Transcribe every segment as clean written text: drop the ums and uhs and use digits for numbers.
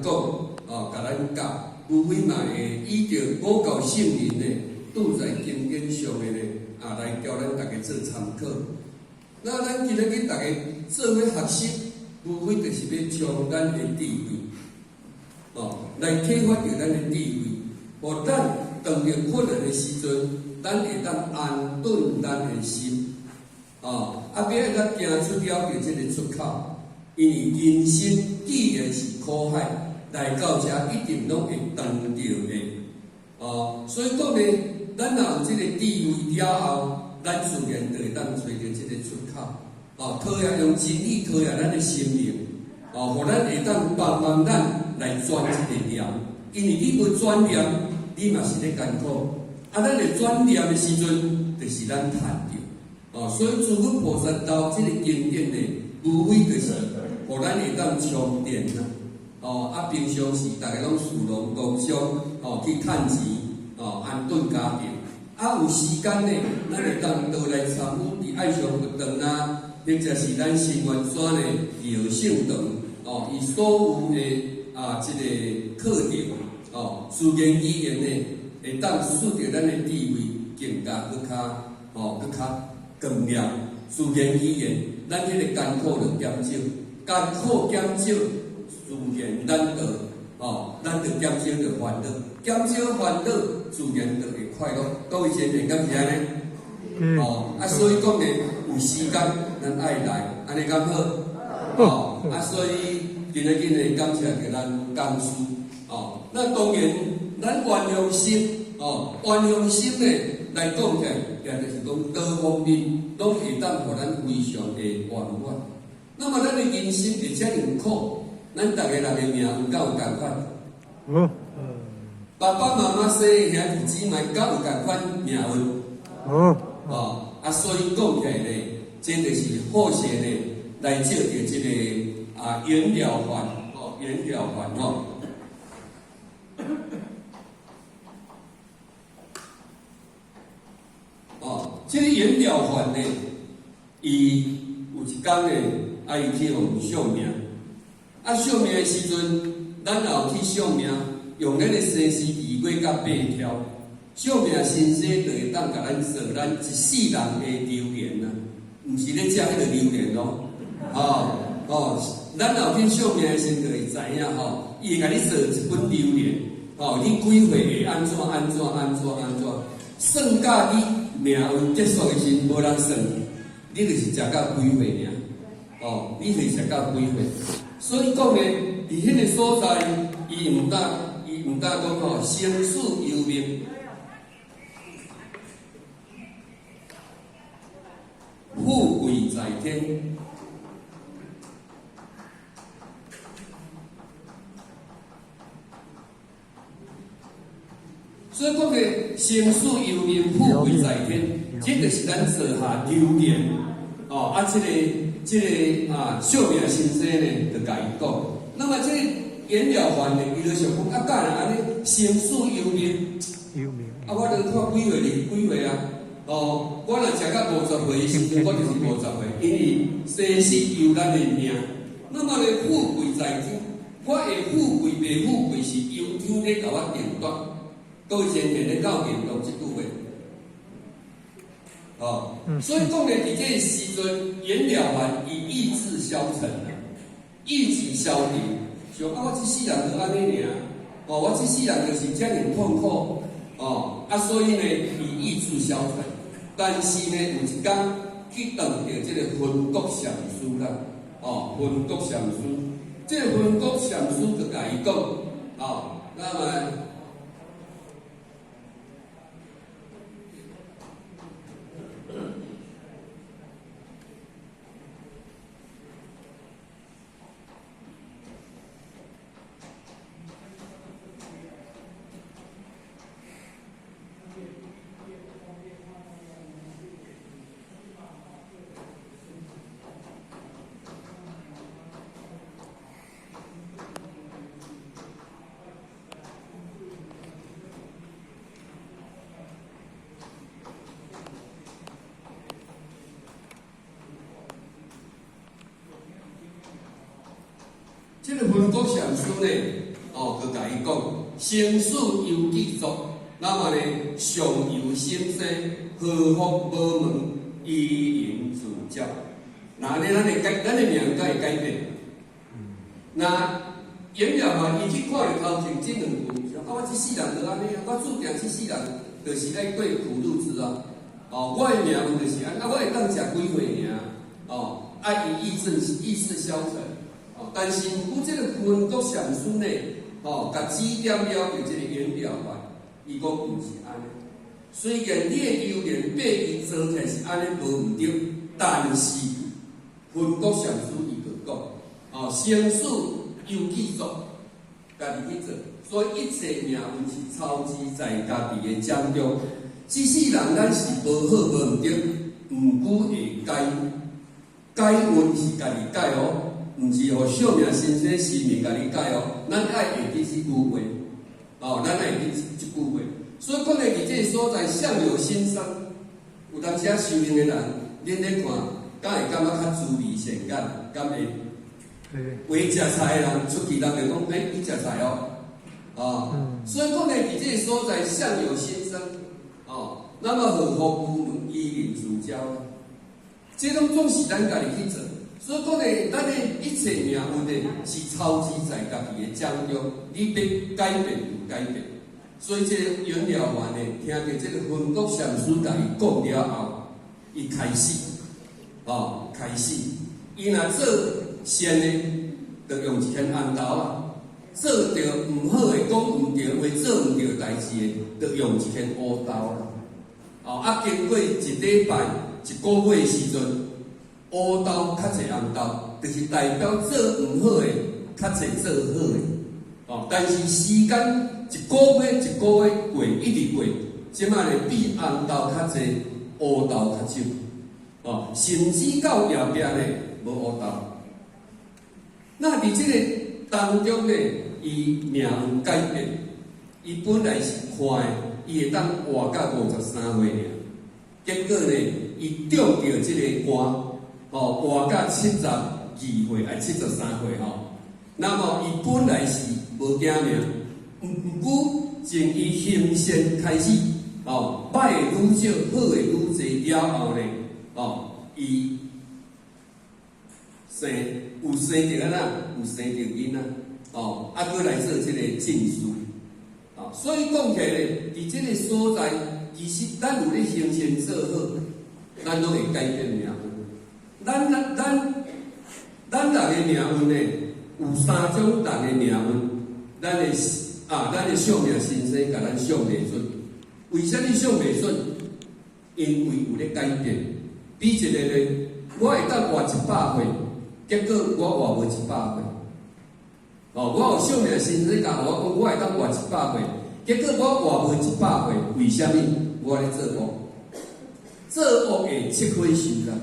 講，哦，共咱教，無非嘛會依著五教聖人呢，拄在經典上的呢，啊，來教咱逐家做參考。那咱今仔日逐家做伙學習，無非就是欲充咱的智慧，哦，來啟發著咱的智慧，予咱當著困難的時陣，咱會當安頓咱的心，哦，啊，欲按怎行出了著這个出口？因為人生既然是苦海，來到遮一定攏會當著的，哦，所以講呢，咱若有這个智慧了後，咱自然就會當揣著這个出口，哦，陶冶用真理陶冶咱的心靈，哦，予咱會當幫忙咱來轉這个念，因為你無轉念，你嘛是咧艱苦，啊，咱會轉念的時陣，就是咱趁著，哦，所以諸佛菩薩道這个經典呢，無非就是予咱會當充電啦，哦，啊，平常時逐家攏士農工商，哦，去趁錢，哦，安頓家庭，啊，有時間呢，咱會當倒來參與佇愛上佛堂啊，或者是咱新元山的藥聖堂，哦，伊所有的啊，這个課程，哦，自然而然呢，會當使著咱的智慧更加閣較，哦，閣較光亮，自然而然，咱彼个艱苦就減少，艱苦減少，自然咱就，哦，咱就減少著煩惱，減少煩惱，自然就會快樂。各位先生，敢是按呢？嗯。哦，啊，所以講呢，有時間咱愛來，按呢敢好？哦，啊，所以今仔日呢，感謝著咱講師，哦，那當然，咱願向心，哦，願向心呢來講起來，也就是講多方面攏會當予咱非常的圓滿。那麼咱的人生會遮爾苦，咱逐个人的命運敢有仝款？無。爸爸媽媽生的兄弟姊妹敢有仝款命運？無。哦，啊，所以講起來呢，這就是好勢呢，來借著這个啊袁了凡，哦，袁了凡吼。哦，這个袁了凡呢，伊有一工呢，啊，伊去予人相命，啊，相命的時陣，咱若有去相命，用咱的生時二月佮八柱，相命先生就會當共咱算咱一世人的流年啊，毋是咧食彼个榴蓮咯，哦哦，咱若有去相命的時陣就會知影吼，伊會共你算一本流年，哦，你幾歲會按怎按怎按怎按怎，算到你命運結束的時陣，無人算，你就是食到幾歲爾，哦，你就是食到幾歲。所以講呢，佇彼个所在，伊毋敢講吼，生死由命，富貴在天。所以講呢，生死由命，富貴在天，這就是咱做下流年。哦，啊，這个啊，相命先生呢，就共伊講。那麼這个袁了凡呢，伊就想講啊，敢若按呢生死由命，由命。啊，我著看幾歲就是幾歲啊。哦，我若食到50歲的時陣，我就是50歲，因為生死由咱的命。那麼呢，富貴在天，我會富貴袂富貴是由天咧共我定奪。各位先生咧夠認同這句話？哦，所以講呢，佇這个時陣，袁了凡伊意志消沉啊，意志消沉，想啊，我這世人就按呢爾，哦，我這世人就是遮爾痛苦，哦，啊，所以呢，伊意志消沉。但是呢，有一工去碰著這个雲谷禪師啦，哦，雲谷禪師，這个雲谷禪師就共伊講，哦，那麼。這個雲谷禪師呢，哦，閣共伊講，生死猶記作，那麼呢，相由心生，禍福無門，依緣自照。那呢，咱會改，咱的命才會改變。那演了嘛，伊去看著頭前這兩句，啊，我這世人就按呢啊，我注定這世人就是愛過苦日子啊。哦，我的命運就是按呢，啊，我會當食幾歲爾，哦，啊，伊意志意志消沉。哦，但是毋過這個雲谷禪師呢，哦，共指點了就這個演了法，伊講毋是按呢。雖然你的流言被伊做起來是按呢無毋對，但是雲谷禪師伊就講，哦，生死猶記作，家己去做，所以一切命運是操之在家己的掌中。這世人咱是無好無毋對，毋過會改，改運是家己改哦。毋是予相命先生神明共你改哦，咱愛會記這句話，哦，咱愛會記這句話。所以講咧，佇這個所在，相由心生，有當時修行的人，恁咧看，敢會感覺較慈眉善眼，敢會？會食菜的人出去，人就講：欸，你食菜哦，哦。所以講咧，佇這個所在，相由心生，哦，那麼禍福無門，依緣自照，這攏總是咱家己去做。所以講咧，咱的一切命運呢，是操之在家己的掌中，你欲改變就改變。所以這個演了完呢，聽著這個雲谷禪師共伊講了後，伊開始，哦，開始，伊若做善的，就用一圈紅豆仔；做著毋好的，講毋對話，做毋對代誌的，就用一圈烏豆啦。哦，啊，經過一禮拜、一個月的時陣，烏豆較濟紅豆，就是代表做毋好的較濟做好的。哦，但是時間一個月一個月過，一直過，這擺咧比紅豆較濟，烏豆較少。哦，甚至到後壁咧無烏豆。那佇這個當中咧，伊命運改變，伊本來是看的，伊會當活到53歲爾，結果呢，伊中著這個肝，哦，活到72歲，還73歲吼。那麼伊本來是無驚命，毋過從伊行善開始，哦，歹的愈少，好的愈濟了後呢，哦，伊生有生著按怎？有生著囡仔，哦，啊，閣來做這個進士，哦，所以講起來咧，佇這個所在，其實咱有咧行善做好，咱攏會改變命運。咱人的命運呢，有三種人的命運，咱的相命先生共咱相袂準。為啥物相袂準？因為有咧改變。比一個咧，我會當活100歲，結果我活無100歲。哦，我有相命先生教我講，我會當活一百歲，結果我活無一百歲，為啥物？我咧做惡，做惡會七火受啦。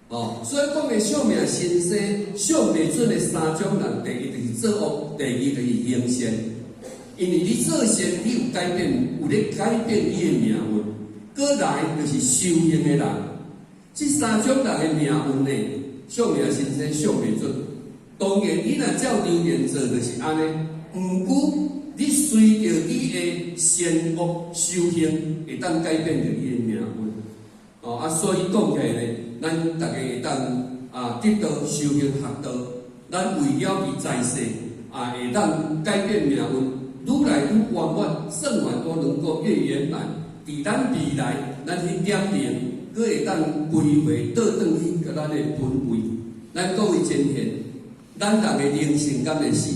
哦，所以講的相命先生相袂準的三種人，第一就是做惡，第二就是行善。因為你做善，你有改變，有咧改變你的命運。閣來就是修行的人，這三種人的命運呢，相命先生相袂準。當然，你若照流言做，就是按呢。毋過，你隨著你的善惡修行，會當改變著你的命運。哦，啊，所以講起來呢，咱逐家會當啊得道修行學道，咱為了佇在世啊，會當改變命運，愈來愈圓滿，算完都能夠越圓滿。佇咱未來，咱彼點靈，閣會當歸回倒轉去閣咱的本位。咱各位前賢，咱人的靈性敢會死？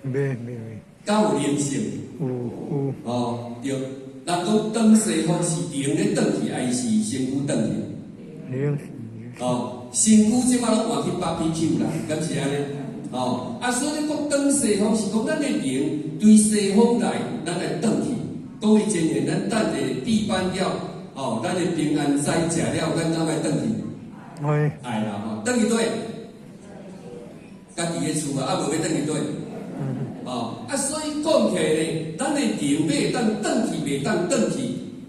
袂袂袂。敢有靈性？有有。哦，對。人講轉西方是靈咧轉去，還是身軀轉去？靈。哦，身軀這擺攏換去 barbecue 啦，敢是按呢？哦，啊，所以講轉西方是講咱的靈對西方來，咱來轉去。各位前賢，咱等下閉班了，哦，咱的平安齋食了，咱敢愛轉去？愛。愛啦吼，轉去佗？家己的厝啊，啊無欲轉去佗？哦，啊，所以講起來咧，咱的靈欲當轉去，袂當轉去，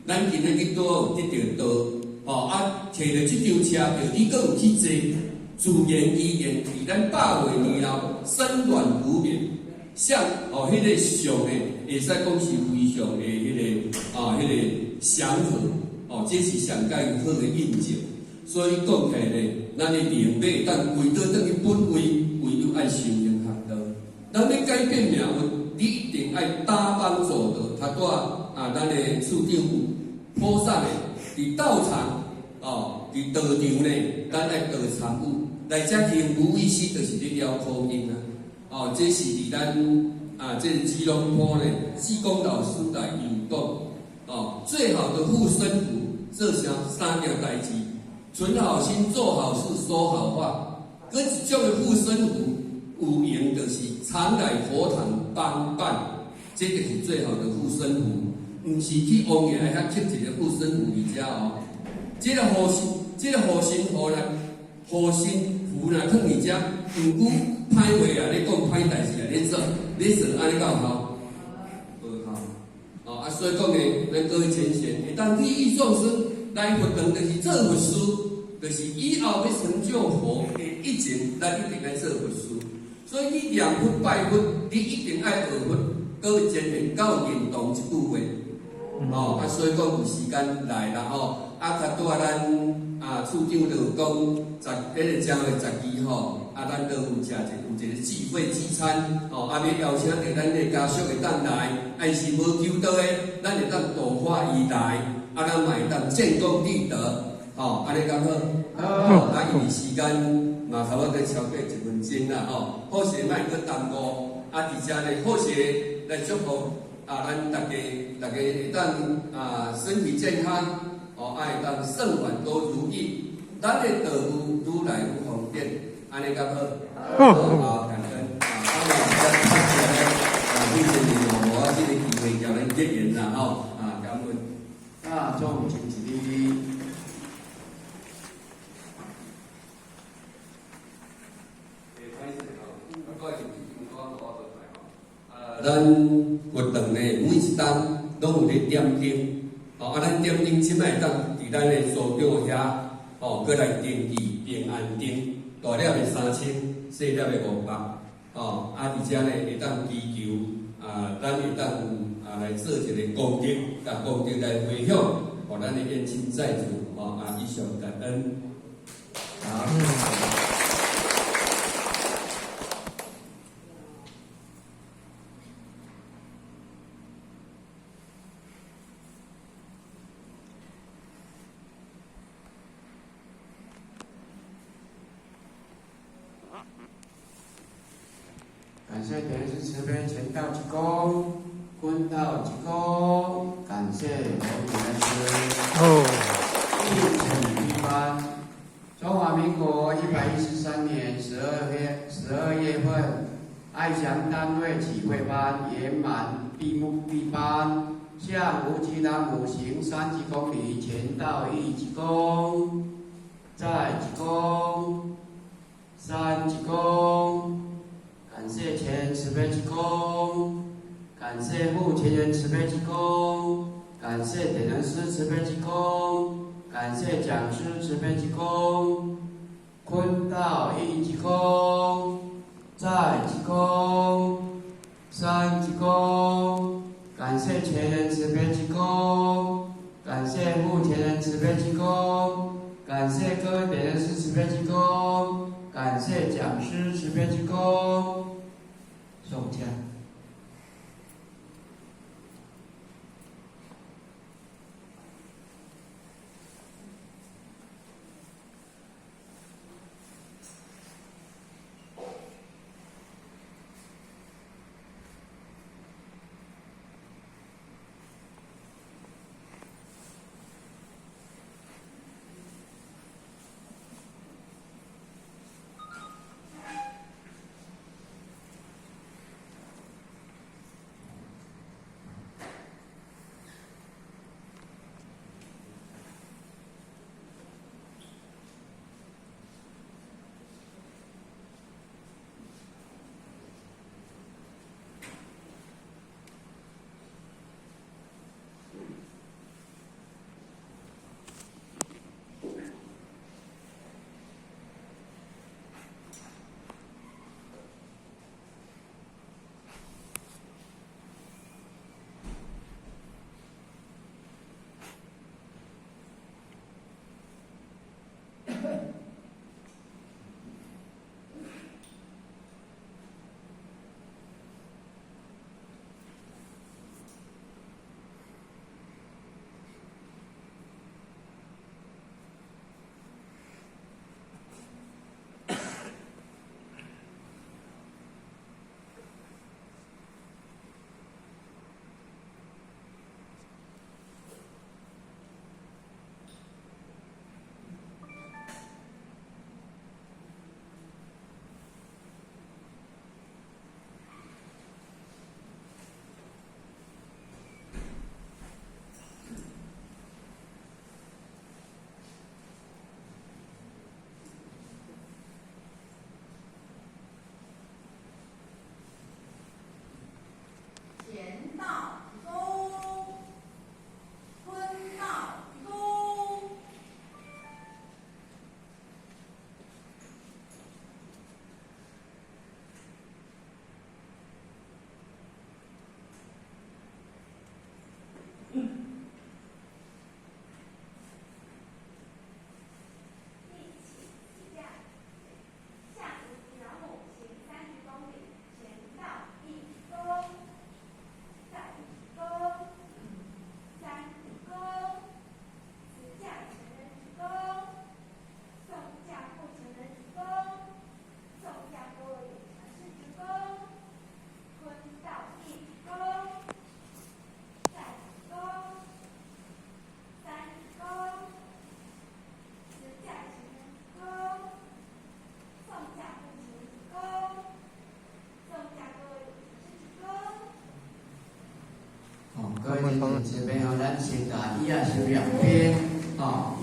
咱今日去拄好有得著道，哦，啊，騎著這張車票，你閣有去坐，自然而然，佇咱百歲年後，身軟如棉，像哦，彼個像呢，會使講是非常的彼個啊，彼個祥和哦，這是上蓋好的印證。所以講起來呢，咱的靈欲會當歸倒轉去本位，唯有愛修行學道。咱欲改變命運，你一定愛搭幫助道。頭拄啊，咱的處長有菩薩的佇道場哦，佇道場呢，咱愛多參與來遮行無畏施，就是咧了苦因啊。哦，這是佇咱啊，這個吉隆坡呢，濟公老師來有講哦，最好的護身符做啥三件代誌：存好心、做好事、說好話。閣一種的護身符有閒，就是常來佛堂幫辦，這就是最好的護身符。毋是去王爺遐刻一個護身符佇遮哦。這個護身，這個護身符呢，護身符若囥佇遮，毋過歹話啊，咧講歹代誌啊，咧做，咧做按呢敢有效？無效。哦啊，所以講呢，咱各位前賢會當利益眾生來佛堂，就是做佛事，就是以後欲成就佛的以前，咱一定愛做佛事。所以你念佛拜佛，你一定愛學佛。各位前賢敢有認同這句話？哦，啊，所以講有時間來啦吼。啊，頭拄仔咱啊處長就有講十，彼個正月12吼，啊，咱都有食一有一個聚會聚餐，吼，啊，欲邀請著咱的家屬會當來，啊，伊是無求道的，咱會當度化伊來，啊，咱嘛會當建功立德，吼，按呢敢好？好。啊，因為時間嘛差不多超過一分鐘啦，吼，好勢莫閣耽誤，啊，佇遮呢，好勢來祝福啊，咱大家，大家會當啊身體健康。哦，愛當勝願都如意，咱的道具愈來愈方便，按呢敢好？好，好，感恩啊！啊，嘛，咱啊，謝謝你哦，予我這個機會共咱結緣啦，吼，啊，感恩。大眾請起立。啊，咱佛堂呢，每一冬攏有咧點燈。哦，啊，咱點燈這擺會當佇咱的所長遐，哦，閣來登記平安燈，大粒的3000，細粒的500，哦，啊，佇遮呢會當祈求，啊，咱會當啊來做一個功德，共功德來回向，予咱的冤親債主，哦，啊，以上感恩。好。感謝蓮師慈悲前道一躬，坤道一躬，感謝佛蓮師。哦。一成一班，中華民國113年12月份，愛祥單位啟慧班圓滿閉幕閉班，向吳吉南母行三鞠躬禮，前道一鞠躬，再鞠躬，三鞠躬。感謝前慈悲鞠躬，感謝護前人慈悲鞠躬，感謝點燈師慈悲鞠躬，感謝講師慈悲鞠躬，坤道一鞠躬，再鞠躬，三鞠躬，感謝前人慈悲鞠躬，感謝護前人慈悲鞠躬，感謝各位點燈師慈悲鞠躬。感謝講師慈悲鞠躬，送下。各位這邊吼，咱先共椅仔收兩邊，吼。